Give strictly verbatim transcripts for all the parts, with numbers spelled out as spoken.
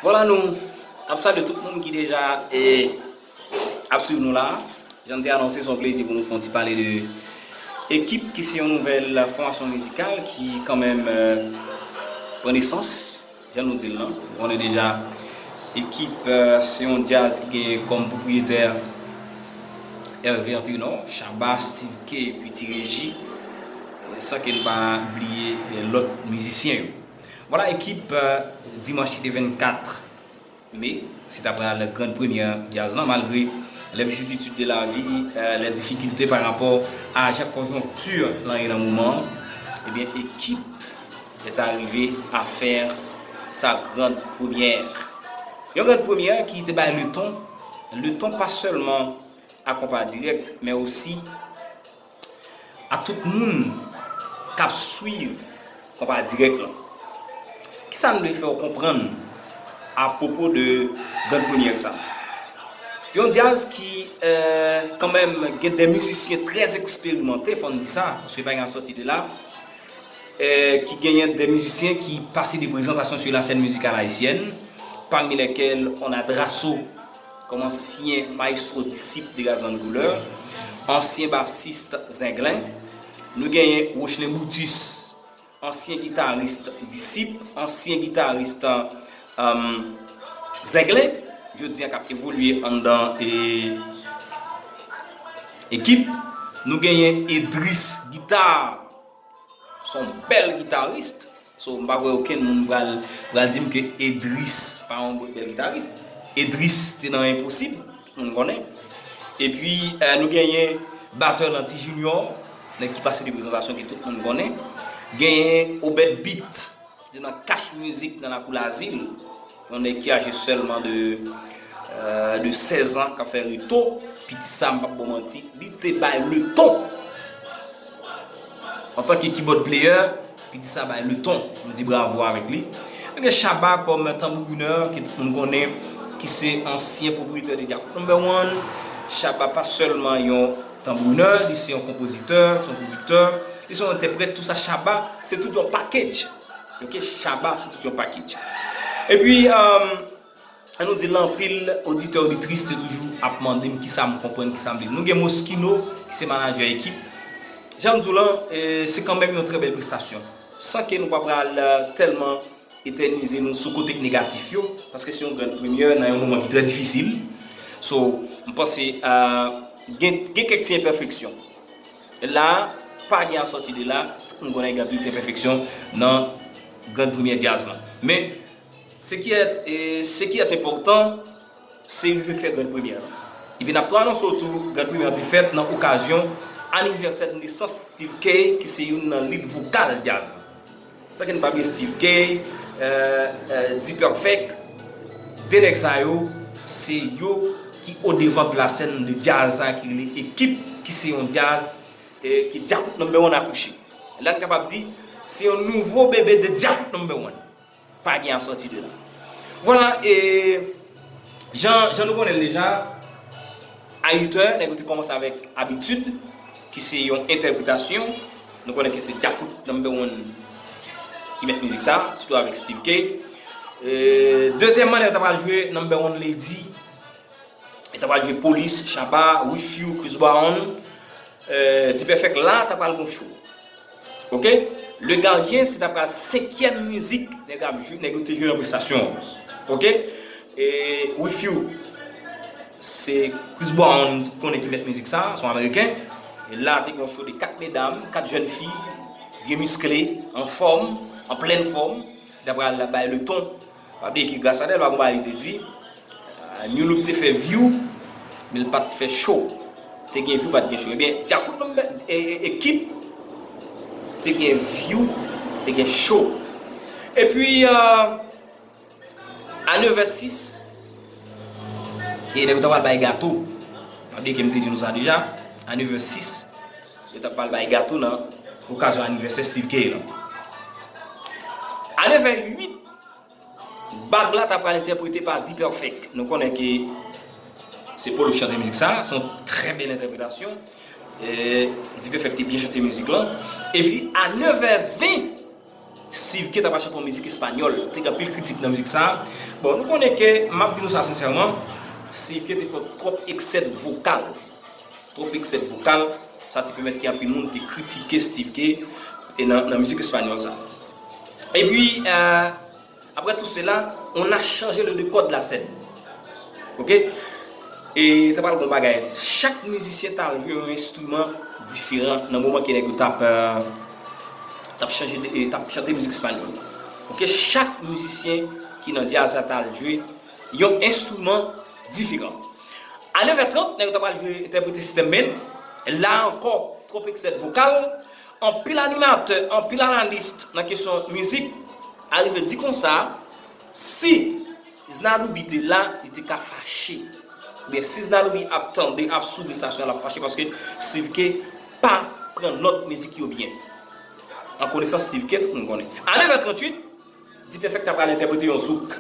Vwala, nou ap salye tout moun ki deja e, ap swiv nou la. Jan n te anonse, se yon plezi pou nou fè yon ti pale de Ekip, ki se yon nouvèl fòmasyon mizikal ki kanmenm e, pran nesans, jan nou di l lan. Ou konnen deja, Ekip e, se yon djaz ki gen kòm pwopriyetè Hervé Antenor, Shabba, Steve K epi Ti Reji, e, san ke n pa bliye e, lòt mizisyen yo. Vwala, Ekip, e, dimanch ki te vennkat me, se ta pral gran premyè djaz lan, malgre les vicissitudes de la vie, e, les difficultés par rapport à jan konjonkti lan ye nan moman an, ebyen, Ekip est arrivé à faire sa grande première. Yon gran premyè ki te bay le ton, le ton pa sèlman a Konpa Dirèk, men osi a tout moun k ap swiv Konpa Dirèk lan. Kisa n vle fè w konprann apwopo de gran premyè sa? Yon djaz ki, e, kanmenm gen de mizisyen trè eksperimante, fò n di sa, paske pa gen sòti de la, e, ki genyen de mizisyen ki pase de prezantasyon sur la scène musicale haïtienne, parmi lesquels on a Drasso, kòm ansyen mayestwo Disip de Gaz Vann Koulè, ansyen basis Zenglen. Nou genyen Rochelet Brutus, ansyen gitaris Disip, ansyen gitaris, um, Zenglen, jodi a k ap evolye anndan e, Ekip. Nou genyen Edris, gita, se yon bèl gitaris. So, m pa kwè okenn moun pral, pral di m ke Edris pa yon bèl gitaris. Edris te nan Enposib, tout moun konnen. Epi, e, nou genyen batè lan Ti Junior, nèg ki pase de prezantasyon ke tout moun konnen. Genyen Obed Beat, ki te nan Cash Music nan Lakou Lazil. Yon nèg ki aje sèlman de, e, de sèz an, k ap fè reto. Piti sa, m p ap ba w manti, li te bay le ton. Antanke keyboard player, piti sa bay le ton. Nou di bravo avèk li. Nou gen Shabba kòm tanbourinè, ke tout moun konnen, ki se ansyen pwopriyetè de Djakout Number One. Shabba pa sèlman yon tanbourinè, li se yon konpozitè, se yon pwodiktè, li se yon entèprèt, tou sa Shabba, se tout yon package. Ok, Shabba, se tout yon package. Epi, um, An nou di l, anpil oditè, oditris te toujou ap mande m kisa m konprann, kisa m li. Nou gen Moschino, ki se manadjè Ekip. Jan m di w lan, e, se kanmenm yon trè bèl prestasyon. San ke nou pa pral, e, tèlman etènize nou sou kote k negatif yo, paske se yon gran premyè nan yon moman ki trè difisil. So, m panse, e, gen, gen kèk ti enpèfeksyon. La, pa gen asòti de la, tout moun konnen gen anpil ti enpèfeksyon nan gran premyè djaz lan. Men, Ce qui est, e, ce qui est important, se rive fè gran premyè an. Epi n ap tou anonse w tou, gran premyè an te fèt nan okazyon anivèsè nesans Steve K, ki se youn nan lead vokal djaz la. San ke n pa bliye Steve K, e, e, D-Perfect, de nèg sa yo, se yo ki odevan de la scène de djaz sa ki rele Ekip, ki se yon djaz, e, ke Djakout Number One akouche. La n kapab di, se yon nouvo bebe de Djakout Number One. Pa gen asòti de la. Vwala, e jan, jan nou konnen l deja, a uit è, nèg yo te kòmanse avèk Abitid, ki se yon entèpretasyon. Nou konnen ke se Djakout Number One ki mèt mizik sa, sitou avèk Steve K. E, dezyèmman, nèg yo ta pral jwe Number One Lady. Yo ta pral jwe Police, Shabba, With You, Chris Brown, e, D-Perfect. La, ta pral gon show. Ok? Le Gardien, se ta pral senkyèm mizik nèg ap jwe, nèg yo te jwe nan prestasyon an. Ok? E With You, se Chris Brown, konnen ki mèt mizik sa, se yon ameriken. E la, te gon show de kat medam, kat jèn fi, byen miskle, anfòm, an plèn fòm. Yo ta pral bay le ton. Pa bliye ke Grace Adele pa gon bagay li te di, a, Nu Look te fè view, men l pa t fè show. Te gen view, pa t gen show. Ebyen, Djakout Number, e, e, Ekip te gen view, te gen show. Epi, a, a nèv è sis, e nèg yo ta pral bay gato. Pa bliye ke m te di nou sa deja. A nèv è sis, yo ta pral bay gato nan okazyon anivèsè Steve K lan. A nèv è uit, Bag la ta pral entèprete pa D-Perfect. Nou konnen ke se Polo ki chante mizik sa, se yon trè bèl entèpretasyon. E, D-Perfect te byen chante mizik lan. Epi a nèv è ven, Steve K ta pral chante yon mizik espanyòl. Te gen anpil kritik nan mizik sa a. Bon, nou konnen ke, m ap di nou sa sensèman, Steve K te fè twòp eksè vokal. Twòp eksè vokal, sa te pèmèt ke anpil moun te kritike Steve K e nan, nan mizik espanyòl sa. Epi, euh, après tout cela, on a changé le décor de la scène. Ok? E ta pral gon bagay. Chak mizisyen t al jwe yon enstriman diferan nan moman ke nèg yo t ap, euh, t ap chanje de, t ap chante mizik espanyòl. Ok? Chak mizisyen ki nan djaz la t al jwe yon enstriman diferan. A nèv è trant, nèg yo ta pral jwe entèprete System Band. La ankò, twòp eksè vokal. Anpil animatè, anpil analis nan kesyon mizik arive di konsa, si Znadoubi te la, li te ka fache. Oubyen si Znadoubi ap tande, ap swit estasyon an, l ap fache paske Steve K pa pran nòt mizik yo byen. An konesans Steve K, tout moun konnen. A nèv è tranntuit, D-Perfect ta pral entèprete yon zouk.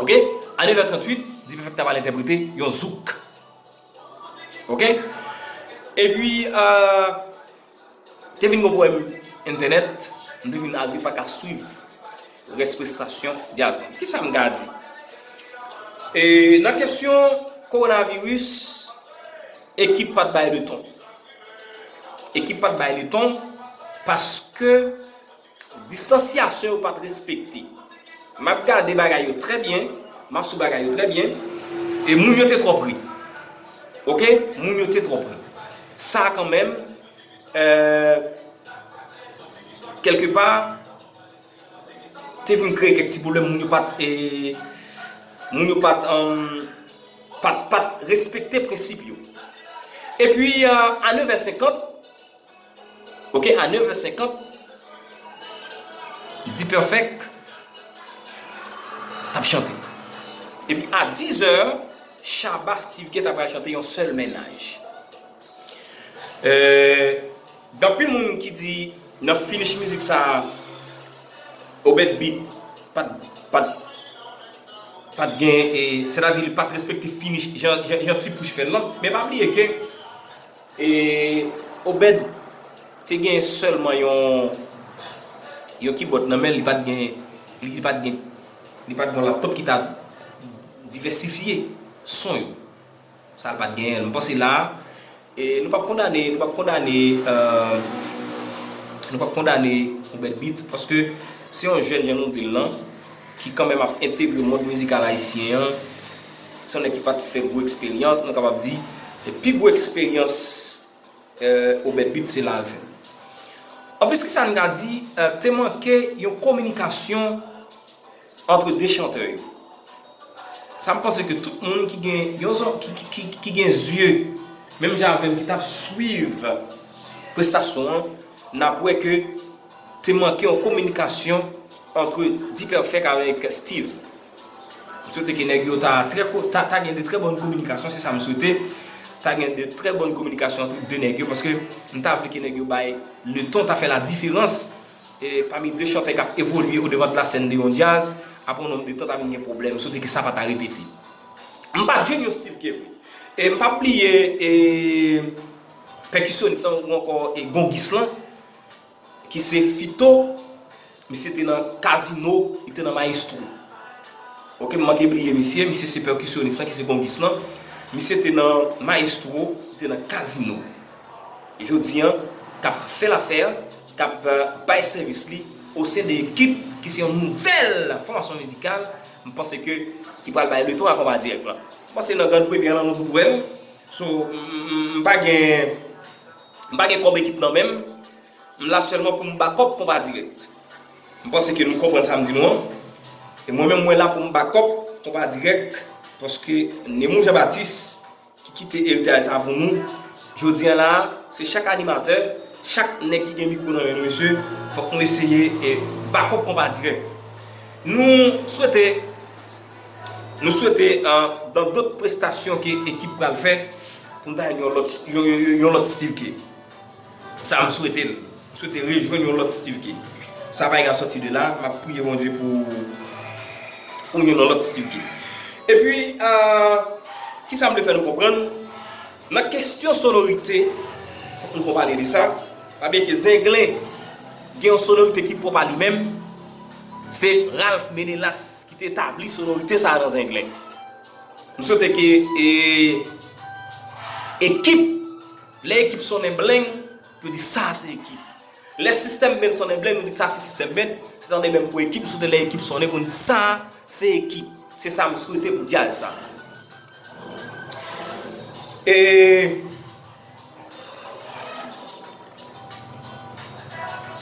Ok? A nèv è tranntuit, D-Perfect ta pral entèprete yon zouk. Ok? Epi, euh, te vin gon pwoblèm entènèt, m te vin arive pa ka swiv rès prestasyon djaz la. Kisa m ka di? E nan kesyon kowonaviris, ekip pa t bay leton. Ekip pa t bay leton paske distansyasyon yo pa t respekte. M ap gade bagay yo trè byen, m ap swiv bagay yo trè byen, e moun yo te twò pre. Ok? Moun yo te twò pre. Sa kanmenm, euh, kèlkepa, te vin kreye kèk ti pwoblèm, moun yo pa t, e, moun yo pa t, um, pa t, pa t respekte prensip yo. Epi, euh, a nèv è senkant, ok, a nèv è senkant, D-Perfect t ap chante. Epi a diz è, Shabba Steve K ta pral chante yon sèl mennaj. Euh, gen anpil moun ki di nan finish mizik sa a, Obed Beat pa t, pa t, pa t gen, e, sètadi li pa t respekte finish jan, jan, jan Ti Pouch fè l lan. Men pa bliye ke, e, Obed te gen sèlman yon, yon kibòd nan men l, li pa t gen, li, li pa t gen, li pa t gen yon laptòp ki ta divèsifye son yo. Sa l pa t genyen. M panse la, e nou p ap kondane, nou p ap kondane, euh, nou p ap kondane Obed Beat, paske se yon jèn, jan nou di l lan, ki kanmenm ap entegre mond mizikal ayisyen an. Se yon nèg ki pa t fè gwo eksperyans, nou kapab di, e pi gwo eksperyans, euh, Obed Beat, se la l fè. Anplis, kisa n ka di, euh, te manke yon kominikasyon ant de chantè yo. Sa m panse ke tout moun ki gen yon zò, ki, ki, ki, ki gen zye, menm jan avè m, ki t ap swiv prestasyon an, n ap wè ke te manke yon kominikasyon ant D-Perfect avèk Steve. M swete ke nèg yo ta trè ko-, ta, ta gen de trè bòn kominikasyon, se sa m swete. Ta gen de trè bòn kominikasyon ant de nèg yo, paske m ta vle ke nèg yo bay leton, ta fè la diferans e, pami de chantè k ap evolye odevan de la sèn de yon djaz, apre yon nonm de tan ta vin gen pwoblèm, m swete ke sa pa ta repete. M pa t jwenn yon Steve K vre. E m p ap bliye, e, pèkisyonis lan ou ankò, e, gongis lan, ki se Fito, misye te nan Kazino, li te nan Maestro. Ok, m manke bliye misye, misye se pèkisyonis lan ki se gongis lan. Misye te nan Maestro, li te nan Kazino. Jodi an, k ap fè lafè, k ap, euh, bay sèvis li o sen de ekip ki se yon nouvèl fòmasyon mizikal, m panse ke ki pral bay leton a konpa dirèk lan. M panse nan grann premyè lan nou tout wè l. So, m, m, m pa gen, m pa gen kòb ekip nan men m. M la sèlman pou m bakòp konpa dirèk. M panse ke nou konprann sa m di nou an. E mwen menm, mwen la pou m bakòp konpa dirèk, paske Nemou Jean Baptiste ki kite eritaj sa pou nou. Jodi an la, se chak animatè, chak nèg ki gen mikwo nan men nou, mesye, fòk nou eseye e bakòp konpa dirèk. Nou swete, nou swete, euh, dans d'autres prestations ke ekip pral fè, pou n ta jwenn yon lòt, yon, yon, yon lòt Steve K. Sa m swete l. M swete rejwenn yon lòt Steve K. Sa pa ka sòti de la, m ap priye Bondye pou, pou m jwenn yon lòt Steve K. Epi, euh, kisa m vle fè nou konprann? Nan kesyon sonorite, fòk nou fè pale de sa. Pa bliye ke Zenglen, gen yon sonorite ki pwòp a li menm. Se Ralph Menelas ki te etabli sonorite sa a nan Zenglen. M swete ke e, ekip, lè ekip sonnen bleng, yo di sa a se ekip. Lè sistèm band sonnen bleng, yo di sa a se sistèm band. Se tande menm pou ekip, m swete lè ekip sonnen, pou n di sa a se ekip. Se sa m swete pou djaz sa. E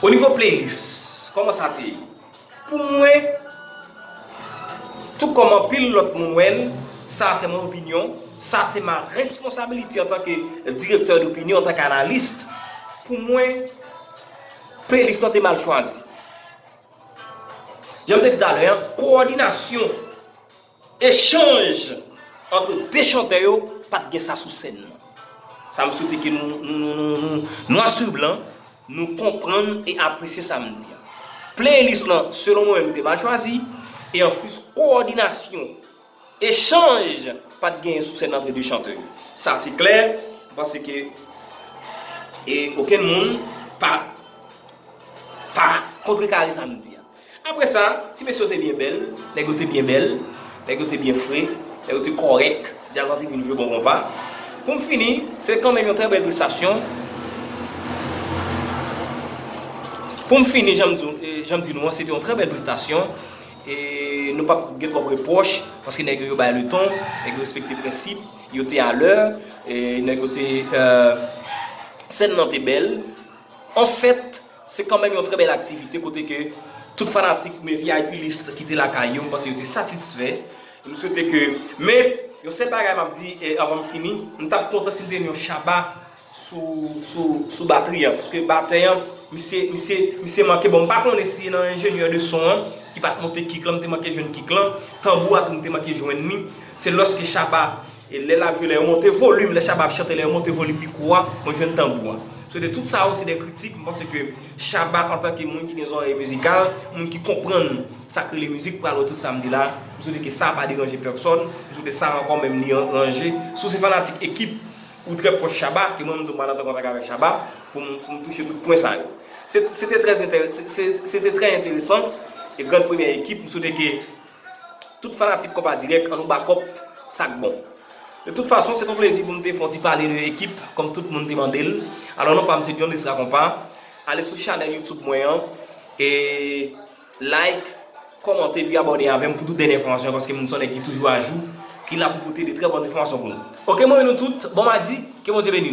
o nivo playlist, kòman sa te ye? Pou mwen, tou kòm anpil lòt moun wè l, sa se mon opinion, sa se ma responsabilité en tant que directeur d'opinion, en tant qu'analyste. Pou mwen, playlist lan te mal chwazi. Jan m te di talè a, kowòdinasyon, echanj ant de chantè yo, pa t gen sa sou sèn nan. Sa m swete ke nou, nou, nou, nou, nou, nwa sou blan, nou konprann e apresye sa m di a. Playlist lan, selon mwen menm, te mal chwazi, e anplis, kowòdinasyon, echanj, pa t genyen sou sèn ant de chantè yo. Sa se klè, m panse ke e okenn moun pa, pa kontrekare sa m di a. Apre sa, ti mesye yo te byen bèl, nèg yo te byen bèl, nèg yo te byen fre, nèg yo te kòrèk, djaz lan te vin jwe bon konpa. Pou m fini, se kanmenm yon trè bèl prestasyon. Pou m fini, jan m di, eh, jan m di nou an, se te yon trè bèl prestasyon. E nou p ap gen twòp repwòch, paske nèg yo, yo bay leton, nèg yo respekte prensip, yo te alè, e nèg yo te, eh, sèn nan te bèl. Anfèt, se kanmenm yon trè bèl aktivite kote ke tout fanatik oubyen V I P list ki te lakay yo, m panse yo te satisfè. M swete ke, men, yon sèl bagay m ap di, e, anvan m fini, m t ap kontan si m te gen yon Shabba sou, sou, sou batri an, paske batè an, misye, misye, misye manke, bon, m pa konnen si nan enjenyè de son an, ki pa t monte kik lan, m te manke jwenn kik lan, tanbou a tou, m te manke jwenn li. Se lòske Shabba, e lè l ap jwe, lè yo monte volim, lè Shabba ap chante, lè yo monte volim mikwo a, mwen jwenn tanbou a. Se de tout sa yo, se de kritik, m panse ke Shabba, antanke moun ki gen zòrèy mizikal, moun ki konprann sa k rele mizik, pral wè tout sa m di la, m swete ke sa pa deranje pèsòn, m swete sa ankò menm li ranje. Si w se fanatik ekip, ou trè pwòch Shabba, ke mwen menm tou m pa nan kontak avèk Shabba, pou m, pou m touche tout pwen sa yo. Se, se te trè enterè-, se, se, se te trè enteresan, e Grand Premyè ekip, m swete ke tout fanatik Konpa Dirèk, an nou bakòp sa k bon. De tout fason, se t on plezi pou m te fè on ti pale de ekip, kòm tout moun te mande l. Alò, non pa m se Dion Desra Konpa. Ale sou chanèl YouTube mwen an, e like, kòmante, epi abòne avè m pou tout dènye enfòmasyon, paske m se on nèg ki toujou ajou, ki la pou pote de trè bon enfòmasyon pou nou. Oke, mwen renmen nou tout. Bon madi, ke Bondye beni nou.